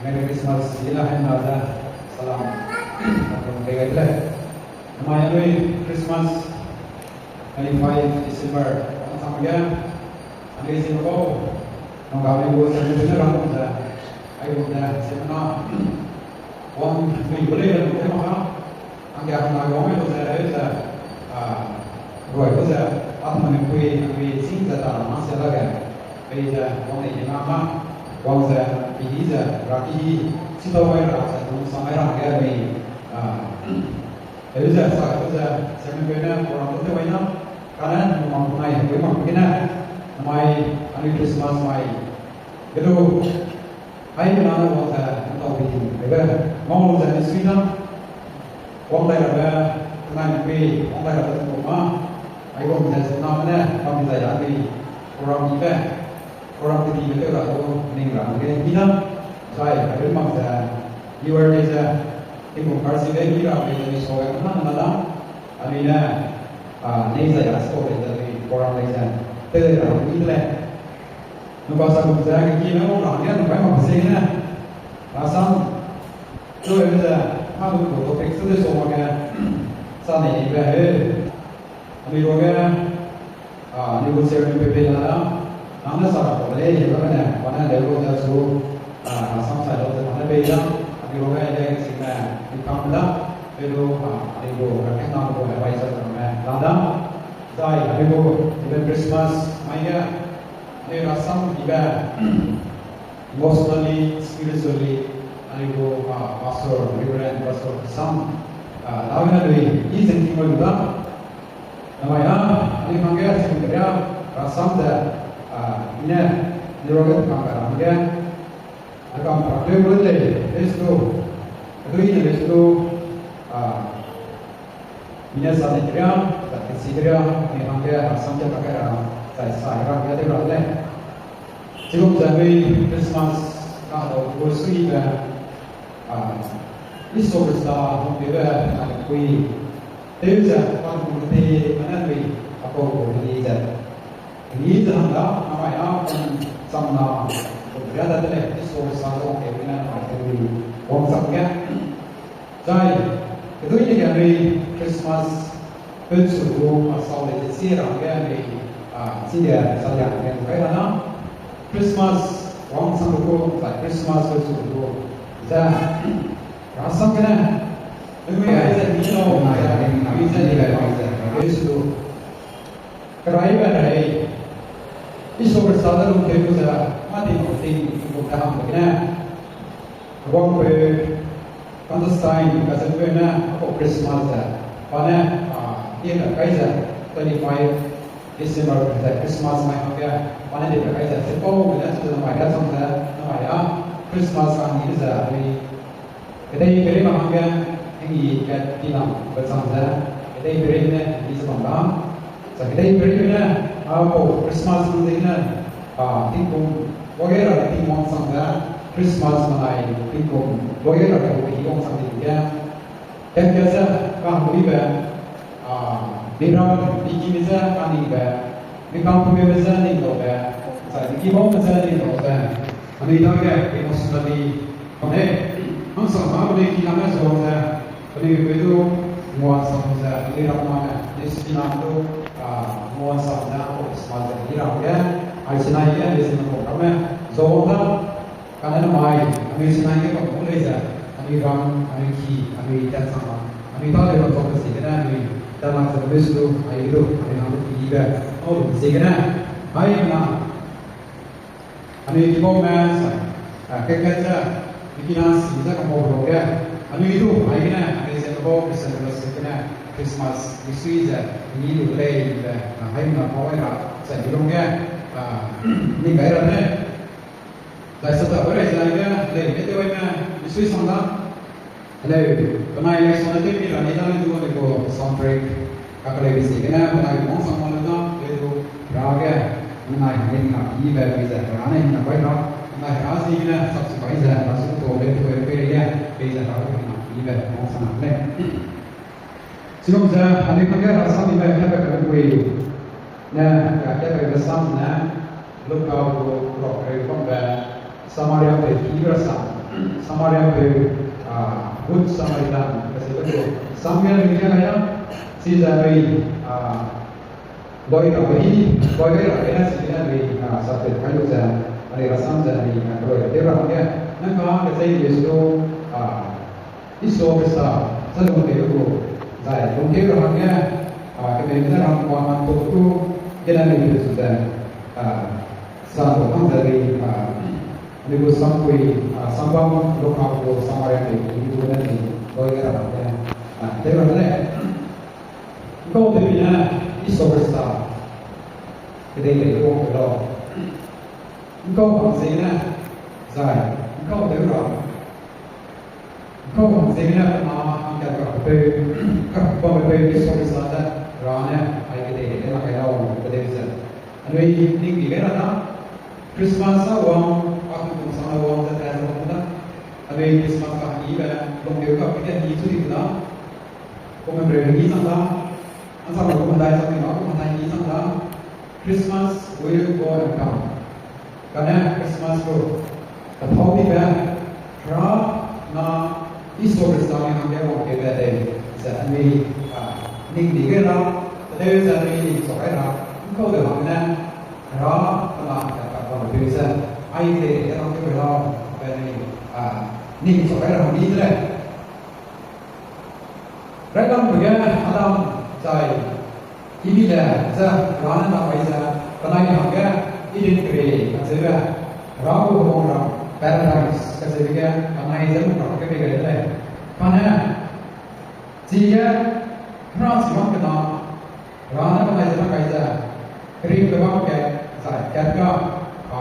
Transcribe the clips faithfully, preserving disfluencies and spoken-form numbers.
Merry Christmas, ila hena ze salam. Atam pe gai le. Namai anui Christmas, twenty-five December, ang sang ge, anui zin ko, nang ga anui gu zin ne rang ze, ai gu ze, zin na, wang, anui gu le, mak ha, Angge hang nai wang me lu ze, heu ze, a, roi lu ze, a, mane pui, anui sing ze ta na se dage, pei ze, wang nei na ma, wang ze, pidi ze, ra ki, si tau wai ra ze, nung sang ai ra ge, anui, a, heu ze, sa lu ze, se me pui ne, program lu ze wai na, kane, nung mang nai, heu mang pui ne, namai, anui Christmas mai, ge lu, Hai, mina ne wang ze, ntau bi ting, hebe, ngau lu ze, ni sui na. Wang dai rabe, tenai mui, wang dai rabe tingkum ma. Ai wang ze, zina ne, wang zai ra ni, program ibe, program ibe tew ra lu, ning ra ge, ni na. Zai, hebe mang ze, viewer de ze, tingkum kar si be, ni ra be, ni so ge, na, na, na. Anui ne, a, nei zai ra, so be, ze, ni, program de ze, tew ra, ni le. Nung ba sa gu ze, ki me wang ra hangge, nung bai mak se ne. Rasam. Chu e ze, ma lu gu topic chu de so mak ge. Sa nei be he. Anui gu ge, a, anui gu chairman pe pe la da. Nang ne sa ra ko le, ye ba ne, ba ne le gu ze su, a, rasam sa lo ze ba ne pe da. Anui gu ge, ye si ne, ni kam da. Pe lu, a, anui gu, a, ke na gu, e bai sa me, la da. Zai, anui gu, even Christmas, mai ge, Anui rasam ibe, emotionally, spiritually, anui gu, ah, pastor, Reverend Pastor Sam, ah, dau ne lui, i zeng ki mo lu da. Namai a, anui hangge, sing keria, rasam ze, ah, i ne, anui ruage kam ka hangge, a kam ka leu lu lei, lei su, a dui ne lei su, ah, Mine sa ne keria, zai kesi keria, anui hangge rasam ge ta kai ra, zai sai ra ge de ra le. Chigum ze anui Christmas ka dau gu sui be, a, Iso Krista hung be be, a, kui. Teu ze, pan gu te, mane anui, a kau gu ni ze. Ni ze hang da, namai a, kum chang na, kum ria da de le, Iso Krista hung be be, namai te ni, wang chang ge. Zai, kedui dege anui Christmas, peu chu gu, a, sau le chi ra hangge anui, a, chi ge sa ya hangge kai ra na. Christmas, wang sang gu, zai Christmas peu chu gu. Zai, rasam gene, anui ai ze ni lo, ai, anui ze ni le, ai ze, peu chu gu. Keraibe rei, Iso Krista de lungkeu gu ze, mâ ting gu ting, gu kaham gene. Wangpeu, Constantine, kacheupe ne, apau Christmas ze, pa ne, a, die ra kai ze, twenty-five December ze Christmas mai hangge, pa ne die ra kai ze, chipau gene, chuna mai ra chang ze, namai a, Christmas hang ni ze, anui, kedei peri ma hangge, hengî kat tinam bechang ze, kedei peri ne, hengî ze bam da, Zai kedei peri ne, a, apau Christmas hang ziegene, a, tingkum, wage ra tingwang sang ze, Christmas manai tingkum, wage ra tingwang sang ziegene, kat kat ze, kaheguibe, a, miram, mikime ze, kaningbe, mikangpumebe ze, ningdaube, zai mikibaume ze, ningdaube, anui dage, emotionally, Ane, hangsang ma penui kiname zuang ze, penui pepeu du nguansam ze, penui ram mame, penui kiname du, a, nguansam ze, apau Christmas ze, penui ram ge, ai chinai ge, penui chinai ram ramme, zuang da, kane namai, penui chinai ge bam gu lei ze, penui ram, penui ki, penui tatsang ma, penui ta lei bam zuang ziegene, penui tatlak ze penui su du, ai du, penui hang du kibe, au du ziegene, ai na, Anui kibaume, a, kat kat ze, mikina si ze kambau lu ge, anui du, aigene, anui ze kebau Christian fellowship gene, Christmas, misui ze, mi lu lei be, a, haimena pau ai ra, zai mi lung ge, a, ning gai ra ne. Zai sa ta bai rai zai ge, lei, me tew ai me, misui sang da. Hello, penai election ne tew mi ra ni da le du, anui gu sound break. Kakelei be ziegene, penai wang sang ma le da, le du, ra ge, penai hangge ni na ki be, be ze, ra ne ni na bai ra, penai ra ziegene, subscribe ze, ra su to, le du, be re ge, be ze, ra ge ni na ki be, wang sang na le. Chigum ze, anui hangge ra sang ni be, ne be ka kui. Ne, ka ke be sam ne, Luka gu rok rei bam be, Samaria pe ki ra sang. Samaria peu, a, Good Samaritan, kacheu gu, Samuel mi kia gai na, chize anui, a, loi rabe hi, loi gai rabe na, chigene anui, a, sapet kai lu ze, anui rasam ze anui, a, loi rabe ra hangge, nang ka kechei Jesu, a, Isua Khrista, ze lungkeu gu, zai lungkeu ra hangge, a, kemeume ne ram kuang man tu gu, gene anui peu zu ze, a, sa tu hang ze anui, a, anui gu sampui, a, sambam luka gu Samaria peu, i gu ne anui, loi gai ra hangge, a, tew ra de lei. Ngkau tewbi ne, Isua Khrista, kedei lei wang pe lau. Ngkau hang ziegene, zai, ngkau tew ra. Ngkau hang ziegene, a, hangkat kapeu, kapeu Isua Khrista ze, ra ne, ai kedei lei, na kai lau, kedei ze. Anui ning di gai ra na, Christmas a wang, a kum kum sang a wang ze, tat ze wang da. Anui Christmas ka hangyibe, lungkeu ka pe ge hangyi chu di da. Kum hemreu hangyi chang da. Ansa kum medai chang di ma, kum medai hangyi chang da. Christmas will go and come. Kane Christmas gu, kathau dibe, Hera na Isua Khrista ne hangge wangkeube dei, ze anui, a, ning di gai ra, kedei ze anui ning chak gai ra, ngkau de hangge ne, Hera kena hangkat ka bambe peu ze, ai de, e rang tew gai lau, be anui, a, ning chak gai ra hangge de lei. Railangbe ge Adam zai Ibi le ze Hera ne na gai ze, penai hangge Eden kere kacheube, Hera gu heguangram, paradise kacheube ge penai ze lu ra hangge pei gai de lei. Kane, chige, Hera chibam kena, Hera ne penai ze na gai ze, keringbe bam kat, zai kat ga, a,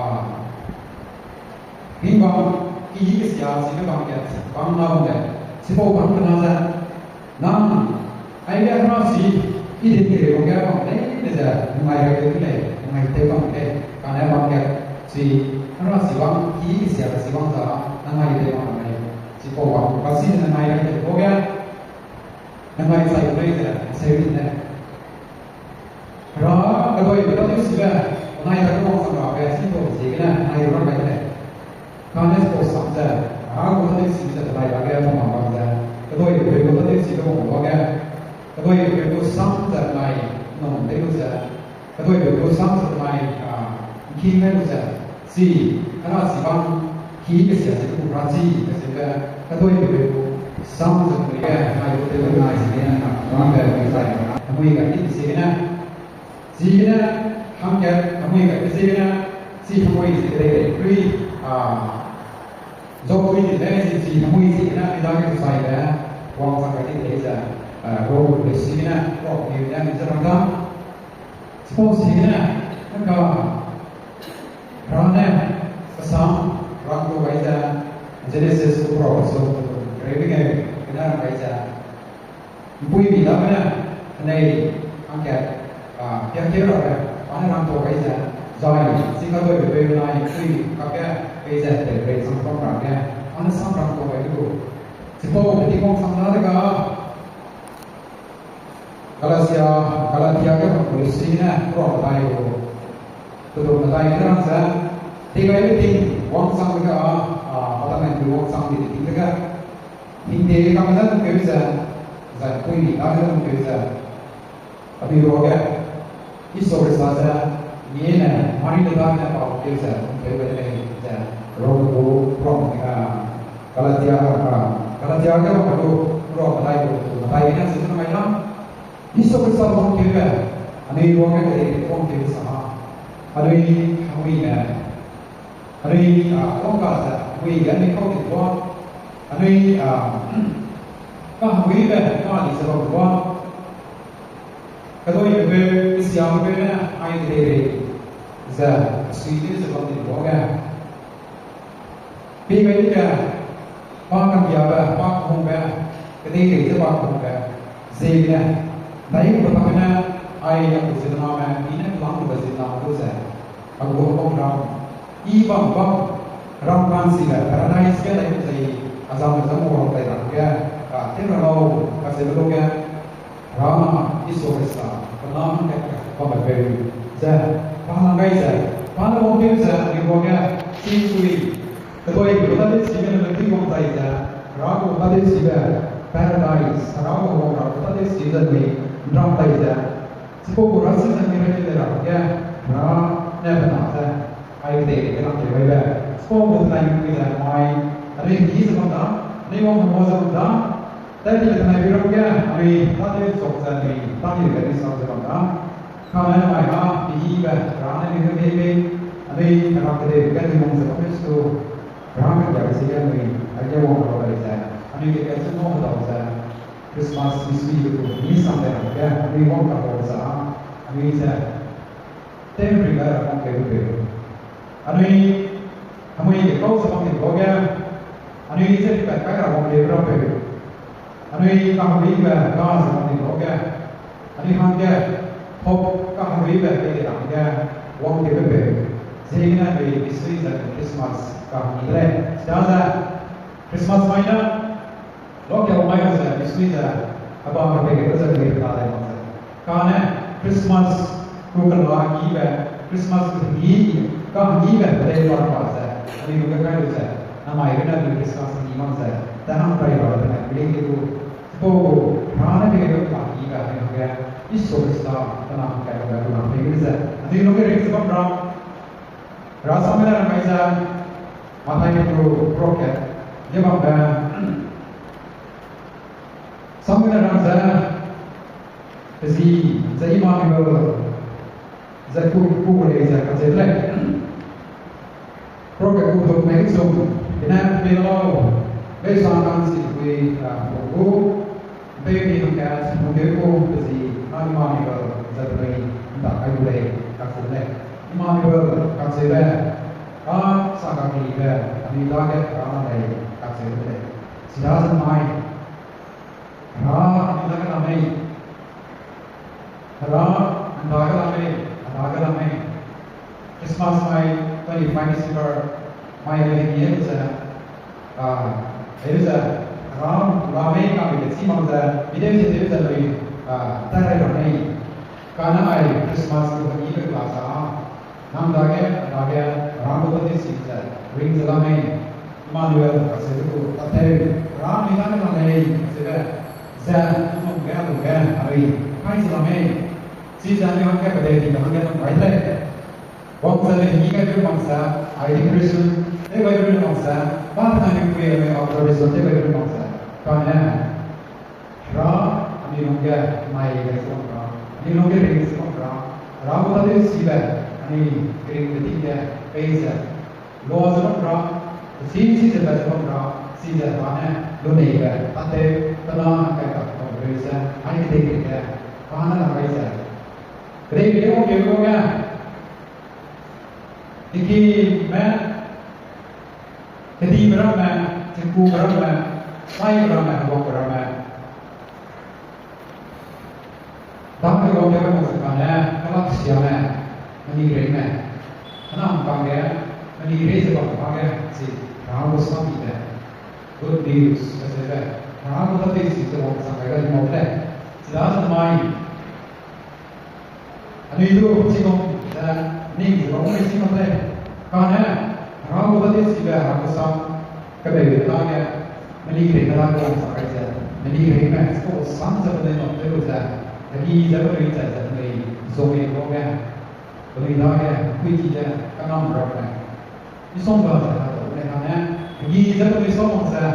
hingbang, kiyi kesia chibe bam kat, bam na bam lei, chipau bam kena ze, nang, aige Hera chi, Eden kere bam ge bam leine ze, nangai gai tew de lei, nangai tew bam lei, kane bam kat, chi, Hera chibam, kiyi kesiabe chibam za, nangai tew bam lei, chipau bam, kachine nangai gai tew bau ge, nangai chai gu lei ze, seu di ne. Hera, keduibe tâtewchibe, penai dage wangchang rabe, chipau ziegene, penai ru rang gai de lei. Kane chipau sam ze, Hera gu tâtewchibe ze penai dage wangchang bam ze, keduibe peu gu tâtewchibe wang bage, keduibe peu gu sam ze penai num tew lu ze, keduibe peu gu sam ze penai, a, ngking kai lu ze, chi, Hera chibam, ki kesia ze gu Hera chi, kacheube, keduibe peu gu sam ze penai ge, penai gu tew lu nai ziegene, a, wangbe, zai, a, hemui gai di ziegene, ziegene, hangkat, hemui gai di ziegene, chi hemui ze kedei lei, lui, a, Job lui di lei, chi, chi hemui ziegene, mi dage kezaibe, wangchang gai di lei ze, a, Job lui ziegene, Job lui ne, mi ze rang da. Chipau ziegene, naka, Hera ne, kesang, rang tu gai ze, Genesis gu pera kesum, kereu ge, kena rang gai ze, mpuimi dagene, kenei, hangkat, a, piakeu rabe, pa ne rang tu gai ze, zai, chi kaduibe peu benai, mpuimi kakge, pei ze, tewpei chang bam ra ge, pa ne sam rang tu gai du. Chipau, pe Tingwang sam dadege, Galatia, Galatia ge bam gu le sine, pera medai gu, pedum medai ge rang ze, tingaibe ting, wangchang dege a, a, pa dage du wangchang di ting dege, hingde kame ze lungkeu ze, zai puimi dage lungkeu ze, anui ruage, Isua Khrista ze, mie ne, Mari ne dagene pau keu ze, lungkeu gai de lei ze, Rom gu, Rom, a, Galatia, a, Galatia ge bam gu, Rom medai gu, medai gene ze nang mai la. Isua Khrista wangkeube, anui ruage kedei wangkeube sa ma. Anui, anui ne, anui, a, wangka ze, anui ge anui kau di bua. Anui, a, kaheguibe, ka di ze bam bua. Keduibe peu, kesiabe peu ne, ai kedeirei ze, asui tew ze bam di bua ge. Pei gai dege, pa ka'nggiabe, pa kehungbe, kedeirei ze pa kehungbe, ziegene, daigumbe pa gene, ai a gu ziemmename, i ne kelangbe ziemmena gu ze, a gu heguangram, i bam bam, ram ka'nchibe, paradise ge dai gu ze i, a zangme zang wang dai ra ge, a, tew ra lau, kacheube lu ge, Hera na Isua Khrista, pe na hangkat bambe peu ze, pa nang gai ze, pa ne wangkeu ze, anui ruage, chingpui, Toi gu tâtewsibe ne metui wang tai ze, Hera gu tâtewsibe, paradise, Hera gu wang ra gu tâtewsibe ze nui nrang tai ze, chipau gu ra si ze nui rei de ra ge, Hera ne pe na ze, ai de ge na te bai be, chipau gu tenai nui ze mai, anui hî ze bam da, anui wang hemo ze bam da, tat di le tenai bi ram ge, anui tâtew chok ze nui, tâ di le nui sa ze bam da. Kane mai ha, pehîbe, Hera ne nui hebe, anui Hera kedei ge nui wang ze bam su, Hera kedia ge si ge nui, aige wang ra bai ze, anui ge ge chu ngau dau ze, Christmas misui ge gu, ni sam de ra ge, anui wang ra bai ze, anui ze, tew ri ga ra wang ge gu peu. Anui, anui ge kau ze bam de lau ge, anui ze ri pat kai ra wang ge gu ra peu. Anui kaheguibe ga ze bam de lau ge, anui hangge, hop kaheguibe pei de ra hangge, wang ge gu peu. Ziegene anui misui ze Christmas kaheguibe lei. Chidaze, Christmas mai ne, local mai ze misui ze, abam pei ge ze nui ta lei mak ze. Kane, Christmas gu kela hangîbe, Christmas gu hangî, kaheguibe pelei bar ba ze, anui lu ge kai lu ze, namai gene anui Christmas hangî mak ze, ta hang pai ra de ne, building ge gu, chipau gu, Hera ne pei ge gu kela hangîbe anui hangge, Jisu Khrista, pe na hangkai lu ge kela pei ge ze, anui lu ge ring ze bam ra, Hera sam gene rang gai ze, Mathai gu prophet, ge bambe, sam gene rang ze, pe zi, ze Emmanuel, ze ku, ku gu lei ze kacheu lei. Prophet gu duk mei chum, gene pei lau, bei sa nang si pui, a, gu gu, bei mi hangkat, hangkat gu, pe zi, a Emmanuel, ze pelei, nda kai gu lei, kacheu lei. Emmanuel, kacheube, a, sa kakibe, anui dage, Hera lei, kacheu lei. Chidaze mai, Hera, anui dage la mei. Hera, nda ge la mei, nda ge la mei. Christmas mai, twenty-five December, mai le hengî e ze, a, e ze, Hera, la mei, ka mei le chi mak ze, bideu ze, deu ze lui, a, tai rai la mei. Kane ai Christmas gu hengîbe kela za, nang dage, dage, Hera gu tâtewsibe ze, ring ze la mei, Emmanuel, kacheu gu, tatew, Hera mi dage la mei, kacheube, ze, nung ge, nung ge, anui, kai ze la mei. Chize anui hangge, kedei di hangge nung gai lei. Wang ze le hengî gai lu mak ze, ai decoration, tew gai lu mak ze, pa tenai nui pui anui observation tew gai lu mak ze, kane, Hera, anui lungge mai gai ze bam ra, anui lungge ring ze bam ra, Hera gu tâtewsibe, anui keringbe ting ge pei ze, lua ze bam ra, pechi chi ze pat ze bam ra, chize pa ne luneibe, tâtew, pe na hangkai tak bam reu ze, ai kedei ge, pa ne la gai ze. Kedei ge wangkeu gu ge, hekime, kedime ramme, chingkume ramme, saibe ramme, heguangbe ramme. Dam ge wangkeu mak ze kane, kalak siame, melireime. Hena hangkang ge, melirei ze bam kage, chi, Hera gu sam dibe. Good news, kacheube. Hera gu tâtewsibe ze wangchang gai ga di mau lei. Chidaze mai, anui du chigum ze ning ze bam mei chi mak lei. Kane, Hera gu tâtewsibe Hera gu sam, kebeube dage, melireime dage wangchang gai ze, melireime, chipau sam ze penui mak tew lu ze, hegi ze penui chai ze penui, zong e bau ge, penui dage, pui ki ze, kanam ramme. Misongga ze hatau ne kane, hegi ze penui sau mak ze,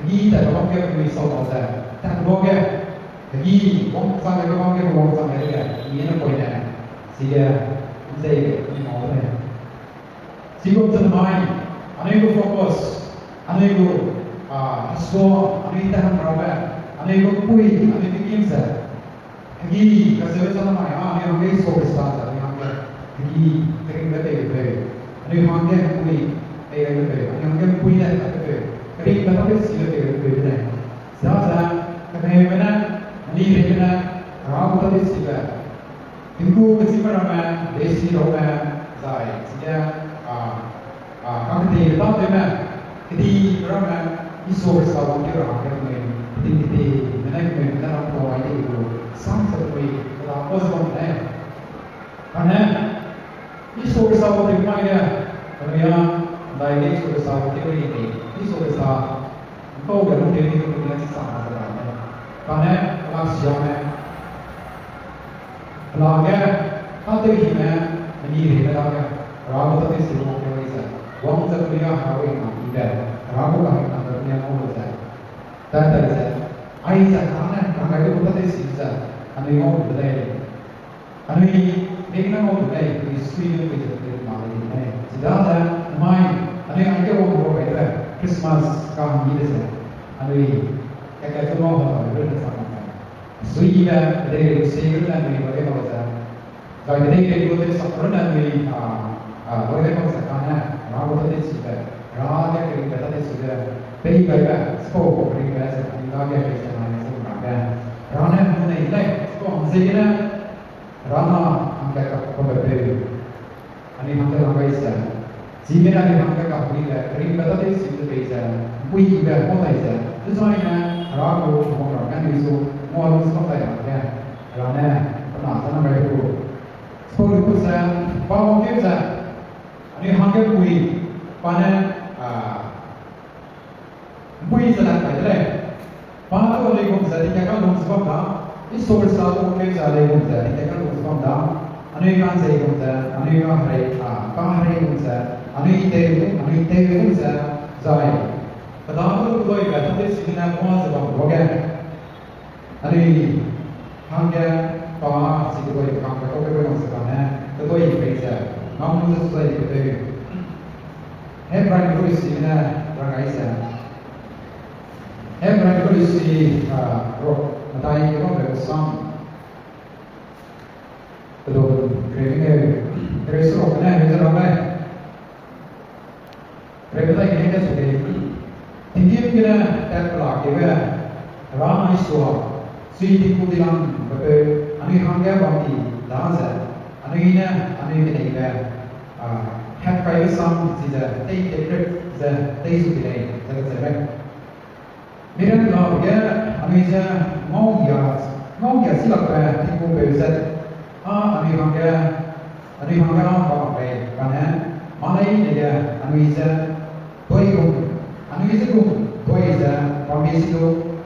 hegi tat bam ge penui sau mak ze, tat bau ge, hegi wangchang ge bam ge wangchang ge, hegi ne poine, chige, nzei ge, penui mau lei. Chigum ze mai, anui gu focus, anui gu, a, hesua, anui tahang rabe, anui gu pui, anui tingkim ze, hegi, kacheube chang mai, a, anui hangge Jisu Khrista ze, anui hangge, hegi, keringbe pei peu, anui hangge hepui, pei peu, anui hangge hepui ne, pei peu, keringbe tâtewsibe pei peu de lei. Chidaze, kemeume ne, melireime ne, Hera gu tâtewsibe, tingku kechîngme ramme, leisi raume, zai, chige, a, a, kang kedei tâtewme, kedi ramme, Jisu Khrista wangkeu ra hangge penui, kedei kedime ne kemeume ne rang pau mai de gu, sam ze penui, keda pau ze bam lei. Kane, Jisu Khrista wangkeu mai ge, penui a, Dai ge Jisu Khrista gu tewri ni, Jisu Khrista ’ntau ge lungtewmi gu pene chi sang ze la ne. Kane, lak siame, lage, tâtew hime, meni rei ne lage, Hera gu tâtew si wang tewri ze, wang ze pui ga Hera gu hingna ibe, Hera gu kahingna be pui ga ngau lu ze, tâtew ze, aize Hera ne ranggai gu tâtew si ze, anui ngau lu de lei. Anui, mei ne ngau lu lei, anui sui ne pui ze pui ma lei de lei. Chidaze, mai, anui aige wang gu bai de, Christmas kahanggi de ze, anui, kaka chu ngau ha ta lu de sa ma. Suibe, kedei rei se lu ne anui ba ge ngau ze. Zai kedei rei gu tewsak lu ne anui, a, a, ba ge ngau ze kane, Hera gu tâtew sibe, Hera ge keringbe tâtew sibe, pei gaibe, sipau gu keringbe ze, anui dage rei ze nai ze mak ge. Hera ne, mu nei lei, sipau hang ziegene, Hera na hangkat kapabe peu, anui hangge rang gai ze, chigene anui hangge kahuibe, keringbe tâtew si ze pei ze, ’mpuibe ngau dai ze, dezaine, Hera gu wang ra ge anui zu, ngua lu sipau dai ra ge, Hera ne, pe na ze nang gai lu. Sipau lu ze, pa wangkeu ze, anui hangge ’mpui, pa ne, a, ’mpui ze la kai de lei. Pa du anui gum ze tingkat kalung ze bam da, Jisu Khrista du keu ze anui gum ze tingkat kalung ze bam da, anui ka'nzei gum ze, anui kaherei, a, kaherei gum ze, anui tew, anui tew gum ze, zai, pe dage du keduibe tâtew si gene ngua ze bam ruage, anui hangge pa si kedui kangbe kau ge bam ze bam ne, kedui pei ze, ngam lu ze zai kedui. Hebrai gu luisi gene rang gai ze. Hebrai gu luisi, a, ruk, medai ge bambe sam. Kedum, kereu gene, kereu seruk gene, heu ze rang gai. Kereu medai gene su lei. Tinggîm gene tat kela keube, Hera nai sua, sui tingku dilangbe peu, anui hangge bam di daze, anui ne, anui keneibe, a, hatkaibe sam chize, tei tei rep ze, tei zu di lei, ze kacheu lei. Miram ga ge, anui ze, ngaugia, ngaugia silakbe tingkupeu ze, a, anui hangge, anui hangge a bam lei, kane, mâ leine ge, anui ze, dui gum, anui ze gum, dui ze, bambe si du,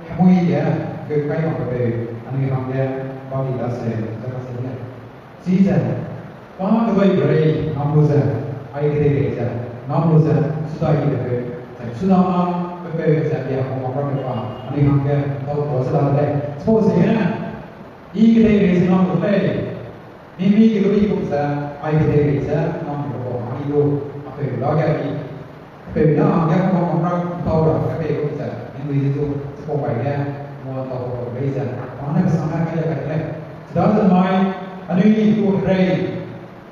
hemui ge, geu kai makbe peu, anui hangge, bam di daseu, ze kacheu lei. Chize, pa keduibe rei ngam lu ze, ai kedeirei ze, ngam lu ze, sudai di de peu, zai suda a, pe peu ze, bia hangge bam ramme pa, anui hangge, ntau tua ze la de lei. Chipau ziegene, i kedeirei ze ngam lu lei, mi mi kedui gum ze, ai kedeirei ze ngam lu kau, anui du, a peu dage i, peu ne hangge kau bam ram ntau ra ge pei lu ze, ningnui ze du, chipau bai ge, ngua ntau kau bei ze, pa ne kesang ne kai le kai de lei. Chidaze mai, anui gu herei,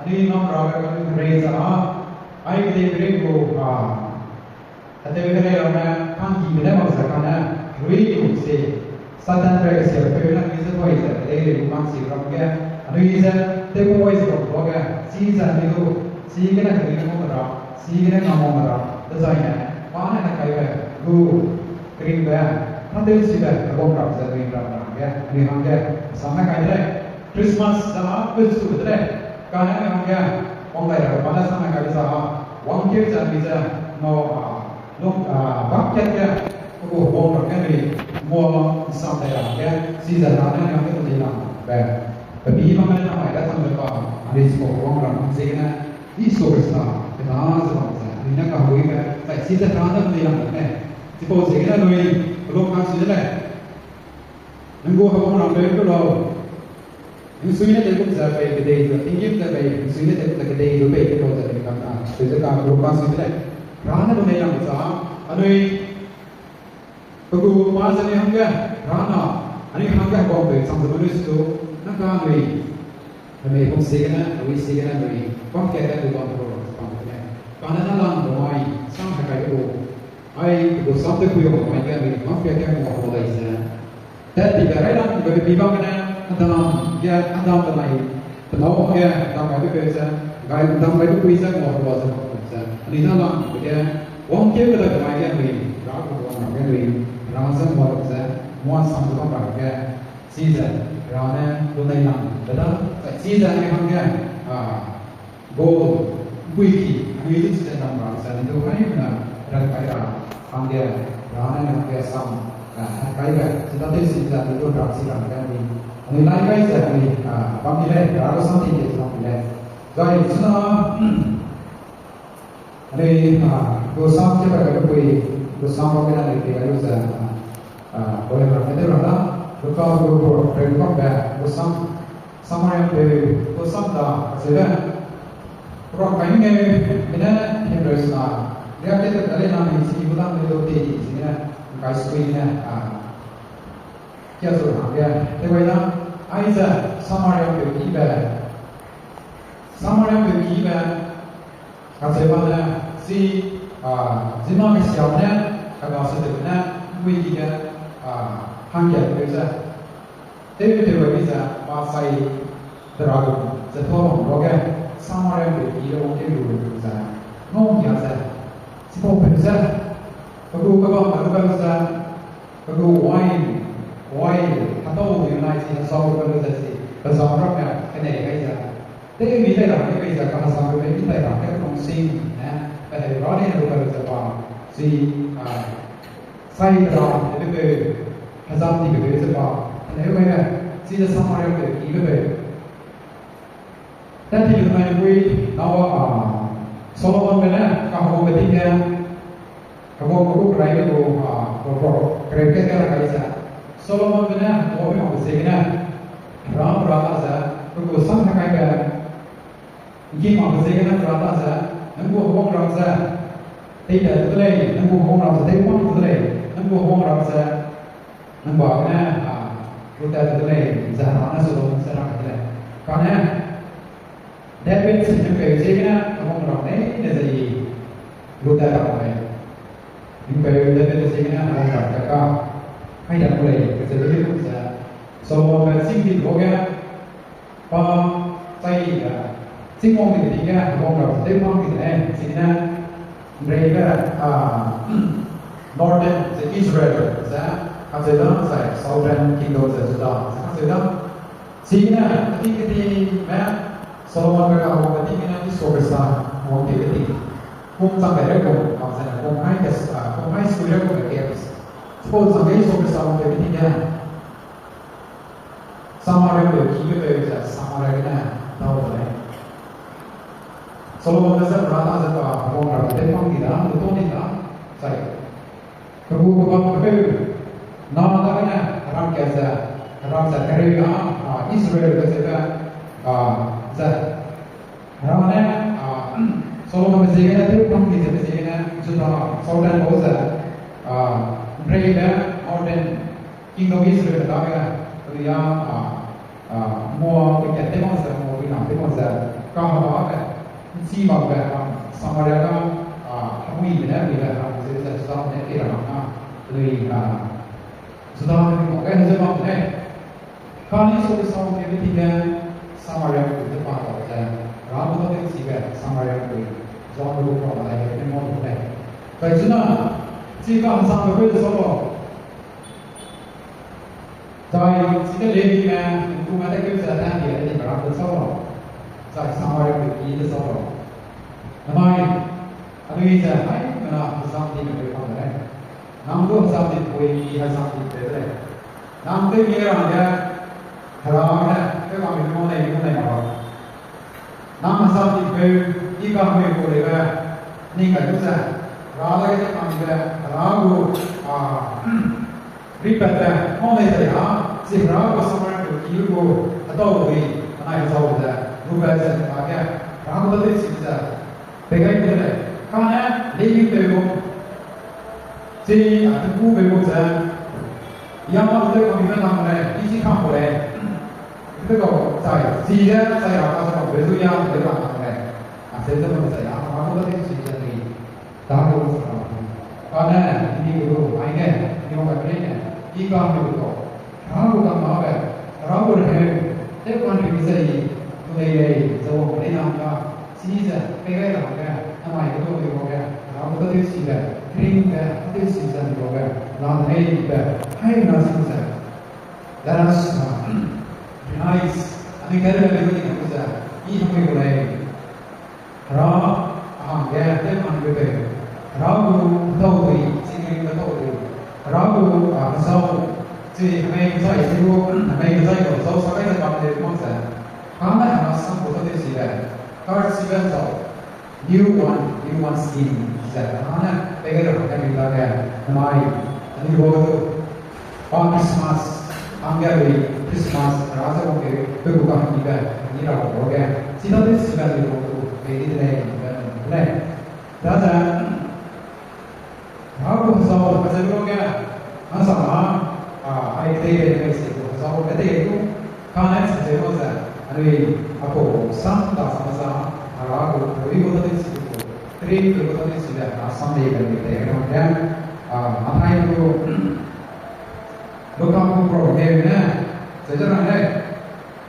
anui ngam rabe anui herei ze a, ai kedeibe rei gu, a, atew herei ramme, kangkibe ne mak ze kane, herui gu se, Satan rei kesiapeu ne anui ze dui ze, kedeirei gu kangsi ram ge, anui ze, tewbui ze bam tuage, chize anui du, chigene kedui ne ngau ra, chigene ngam ra, dezaine, pa ne hatkaibe, gu, keringbe, tâtew sibe, kebam ram ze anui ram ram ge, anui hangge, sam ne kai de lei. Christmas ze a, peu su de lei. Kane anui hangge, wang dai ra pa ne sam ne kai de za a, wangkeu ze anui ze, ngau, a, lung, a, bam kat ge, pe gu wang ram ge anui, ngua, sam dai ra ge, chize Hera ne anui hangge du lei lam be. Pe mi bam ne namai da chang ze pa, anui chipau wang ram ziegene, Jisu Khrista, kena ze bam ze, anui ne kahuibe, zai chize Hera ne du lei lam be. Chipau ziegene anui, pe lu kangsi de lei. Nang gu heguangram peu lu lau. Ningsui ne tew gum ze pei kedei ze, tinggîm ze pei, ningsui ne tew gum ze kedei lu pei tew lau ze pei kam na, peu ze ka, pe lu kangsi de lei. Hera ne du lei lam za, anui, pe gu pa ze anui hangge, Hera na, anui hangge heguang peu chang ze ma lui su, nang ka anui, hemei pum ziegene, anui ziegene anui, bam kat ge du bam ro, bam de lei. Kane na lang gu mai, sam hatkaibe gu, ai, pe gu sam tewpui wang mai ge anui, bam kat ge ngua ro lei ze. Tat dibe railangbe pe bam gene, Adam ge, Adam benai, pe nâu ge, Adam gaibe peu ze, gai Adam gaibe pui ze, ngua herua ze, ngua ze. Anui na lang be ge, wangkeu kedaibe mai ge anui, Hera gu wang ram ge anui, Hera ze ngua lu ze, ngua sam ze bam ra ge, chize, Hera ne, lunei lang, be da, zai chize anui hangge, a, gu, ’mpuiki, Anui du chide nam ra ze, anui du haimena ran kai ra, hangge, ra ne hangge sam, eh, kai ra, chida tewsi ze, anui du ra si ra ge anui, anui lai kai ze, anui, ah, bam di lei, ra gu sam ting ge bam di lei. Zai, chuna, anui, ah, gu sam ke ba ge pui, gu sam bam ge na anui pei lu ze, ah, ah, boi ra, me de ra da, gu ka gu gu, gu gu, gu sam, Samariapeu, gu sam da, zebe. Program kai nge, mine, Hebrews na, ria ke te kale na mi si bu dang lu te di, si ne, kai sui ne, a, kia zu hangge, te wai na, aize, Samariapeu ki be, Samariapeu ki be, kacheu ba ne, si, a, zina kesiam ne, kaga se de ne, ngui ki ge, a, hangge, te ze. Tew tew wai bi ze, pa sai dera gu, ze tuâ bam ruage, Samariapeu ki le wang tew lu ze, ngau ya ze, chipau peu ze, pe gu kebam pe lu ze, pe gu wine, wine, hatau gu nai si, hasau pe lu ze si, pe zam ramme, kenei gai ze, tew mi dai ra, tew gai ze, ka hasang pe mi dai ra, ke pung sing, ne, pe hei ra ne, lu pe lu ze pa, si, a, Sai dera, ebe peu, hezam di be peu ze pa, ene ebe ne, chi ze Samariapeu ki be peu. Tat ti be nai pui, Noa, a, Solomon be ne, kaheguangbe ting ge, kaheguang gu rai be gu, a, gu gu, kereu ke ke ra kai ze. Solomon be ne, heguangbe mak be ziegene, Hera, Hera ta ze, pe gu sam ta kai be, Ngki mak be ziegene Hera ta ze, nang gu heguangram ze, tei tat de lei, nang gu heguangram ze, tei wang de lei, nang gu heguangram ze, nang ba gene, a, lu tat de lei, ze Hera ne Solomon ze rang de lei. Kane, David nang peu ziegene, heguangram leine ze i, lu tat ra lei. Nang peu David ziegene, heguangram tat ka, hai tat de lei, ze de lei ze, Solomon be chîng di lu ge, Pa, chai, a, chîng wang di ting ge, heguangram ze tew pang di ne, chine, nreibe, a, Northern, ze Israel, ze, kacheu da, zai Southern Kingdom, ze Judah, ze kacheu da. Chine, keting ketingme, Solomon be kaheguangbe ting gene, Jisu Khrista, wang di keting. Kum chang de re kum, a, ze, kum hai ke, a, kum hai sui re kum ke, chipau chang ge Jisu Khrista wang di keting ge. Samariapeu ki be peu ze Samaria gene dau de lei. Solomon ne ze Hera ta ze pa heguangram tew pang di da, lu tau di da, zai. Pe gu kebam peu, na dagene heram kat ze, heram ze kereu da, a, Israel be ze be, a, ze. Hera ne, a, Solomon be ziegene tew pang di ze be ziegene, Judah, Southern bau ze, a, nreibe, Northern, Kingdom Israel dage, peria, a, a, Moab pe kat tew mak ze, Moab pe nang tew mak ze, kahaba ge, nchi mak be, a, Samaria ga, a, hemui be ne, mui be, a, ze, ze, Judah ne, pe ra na, lui, a, Judah ne, mui mak ge, ze mak ne. Kane Jisu Khrista wang di keting ge, Samaria gu te pa tau ze, Hera gu tâtewchibe, Samaria gu, John gu pa dai ge, ne ngau lu lei. Zai chuna, chi ka hesangbe peu ze sau lau. Zai, chide Levime, ningkume tâkeu ze tandi de ni Hera gu sau lau. Zai Samaria gu ki de sau lau. Namai, anui ze haimena hezam dibe peu bam de lei. Nang du hezam dipui, i hezam dipeu de lei. Nang tew mi rangge, Hera ne, tew bam mi ngau lei, ngau lei ma lau. Nang hezam dipeu, i kahemui gu leibe, ning kai lu ze, Hera dage tew bam mibe, Hera gu, a, ripatbe, ngau lei zai a, chi Hera gu Samaria gu ki gu, hedau dui, anai hezau ze, lupat ze, age, Hera gu tâtewchibe ze, pei gai gu de lei. Kane, Levipeu gu, chi, a, ningkupeu gu ze, ya ma tew bam mibe nang lei, i chi kam gu lei. Pe kau chai, chi ze, chai ra ka ze bam peu zu ya, tew bam nang lei. A, se ze bam zai a, Hera gu tâtewchibe ze ni. Dage sa ra. Kane, i ni gu du, ai ne, i wang gai ne, i kahemui gu kau. Hera gu kangmabe, Hera gu reheu, tew kan ring ze i, tu lei lei, ze wang lei nang ga, chi ze, pei gai ra ge, namai gu du i wang ge, Hera gu tâtewchibe, ringbe, tâtewchibe ze i wang ge, la lei be, hai na si ze. Let us, uh, unite. Anui kai le lei gu ni ze, i hemui gu lei. Hera, a hang ge, tew man ge pe. Hera gu tau dui, chingring ge tau dui. Hera gu, a, hezau, chi hemei kezai chi gu, hemei kezai gu hezau sa kai ze bam de mak ze. Kane hera sam gu tau dui chi be. Kar chi be zau. New one, new one skin. Ze, kane, pege ra hangge mi dage, namai, ani gu du. Pa Christmas, hangge lui Christmas, hera ze wangkeu, pe gu kahangge, ni ra wangkeu ge, chi da de chi ga lui wangkeu, pe di de lei, be de lei. Da ze, hera gu hezau, hezau lu ge, hangsa ma, a, ai tei de lei si gu hezau, be de gu, kane chi ze lu ze, anui, a gu, sam da sa ma za, hera gu, lui gu da de chi gu, tri gu da de chi de, a sam de lei, de, hangge, a, a hai gu, Luka gu proverb ge ne, zai zai rang lei,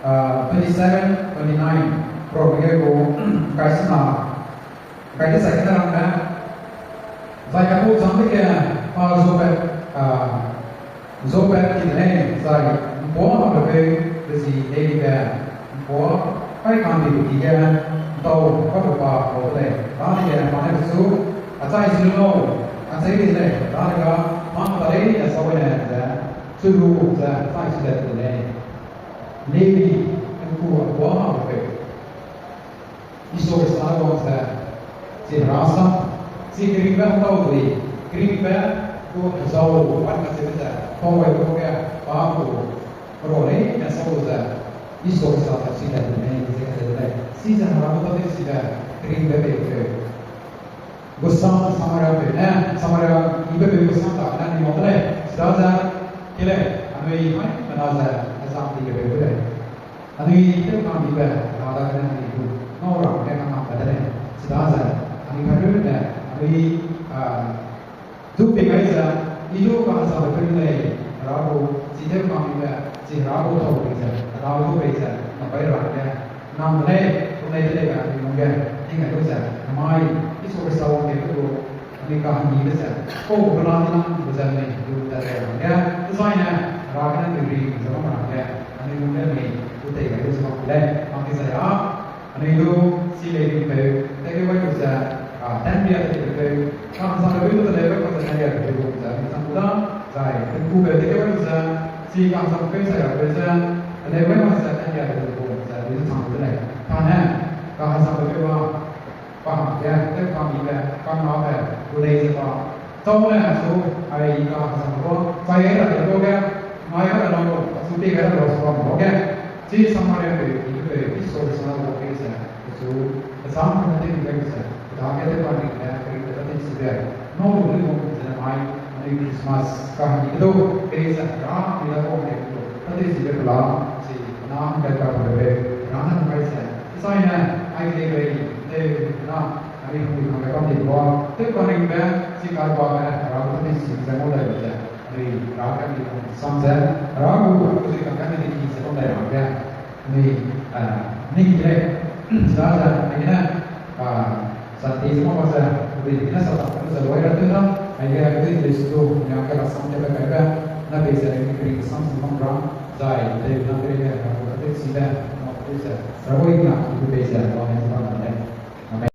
ah, twenty-seven, twenty-nine, proverb ge gu, kai sena, kai de zai kena rang ne, zai ka gu chang de ge, pa Job, ah, Job ki de lei, zai, mpuâ ha be peu, be zi lei di be, mpuâ, kai kang di be ki ge, ntau, ka bu pa, lau de lei, da de ge, pa ne be su, a chai si lu, a chai di lei, da de ga, ma ka lei, a sa wene, ze, Chulu ze, chai si de lei. Levi, ’nku a kuâ ha be peu. Isua Khrista wang ze, chi hera sam, chi keringbe ’ntau dui, keringbe gu hezau, wan kacheu ze, pau wai gu ge, pa gu, ro lei, ne sa lu ze, Isua Khrista ze, chi de lei, ze kacheu de lei. Chi ze hera gu tau dui chi de, keringbe peu peu. Gu sam, Samaria peu ne, Samaria yibe peu gu sam ta ne ni wang de lei, chidaze, ke lei, anui haimena ze, hezam di ge peu de lei. Anui tew kang dibe, hera dagene anui gu, ngau ra ge kang kang de lei, chidaze, anui karu ne, anui, ah, du pei gai ze, i du kahezambe peu lei, hera gu, chi tew kang dibe, chi hera gu tau pei ze, hera gu pei ze, na bai ra ge, nam de lei, gu lei de lei ga anui lungge, ning gai lu ze, namai, Isua Khrista wangkeu gu, anui kahangibe ze, pau gu kela di lang gu ze anui lu de lei hangge, dezaine, hera gene anui ring ze bam ra hangge, anui lungge anui, gu tei gai lu ze bam de lei, hangge zai a, anui du, chi lei ringpeu, tewkeu gai lu ze, a, tanbia tewkeu, kahezambe peu du teleu gai mak ze tanbia tewkeu gu ze anui chang gu da, zai, tingkupeu tewkeu gai lu ze, chi kahezambe peu zai rapeu ze, teleu gai mak ze tanbia tewkeu gu ze anui du chang gu de lei. Kane, kahezambe peu a, pa hangge, tew kang dibe, kangnabe, gu lei ze pa, chau ne su, ai i kahezambe gu, chai gai ra de gu ge, ngai gai ra lau, achu pei gai ra lau su bam lau ge, chi Samaria peu, i peu, Isua Khrista wangkeu ze, achu, kecham ne tew gai ze, dage tew kang dibe, keringbe tau dui chibe, ngau lu lu bam ze namai, anui Christmas, kahangi du, pei ze, ra, mi da bam de gu, tau dui chibe pela, chi, na, hangge pa hangbe peu, ra na gai ze, dezaine, ai lei bei, tew, na, anui hangge hangge bam di ba, tew kang ringbe, chi kar ba ge, ra tau dui chibe ze ngau dai lu ze, anui, ra ge anui sam ze, ra gu, gu chi kang ge anui di ki ze bam dai ra ge, anui, ah, ning ki lei, chidaze, anui ne, ah, Sunday ze mak ze, anui ne sa ta, ze loi ra tew na, aige, anui lei su du, nia ge rasam tewbe kaibe, na pei ze, anui kering sam ze bam ra, zai, tei na kering ge, ra gu tau dui chibe, na tau dui ze, ra gu i na, anui pei ze, wa ne ze bam ra lei. Amen.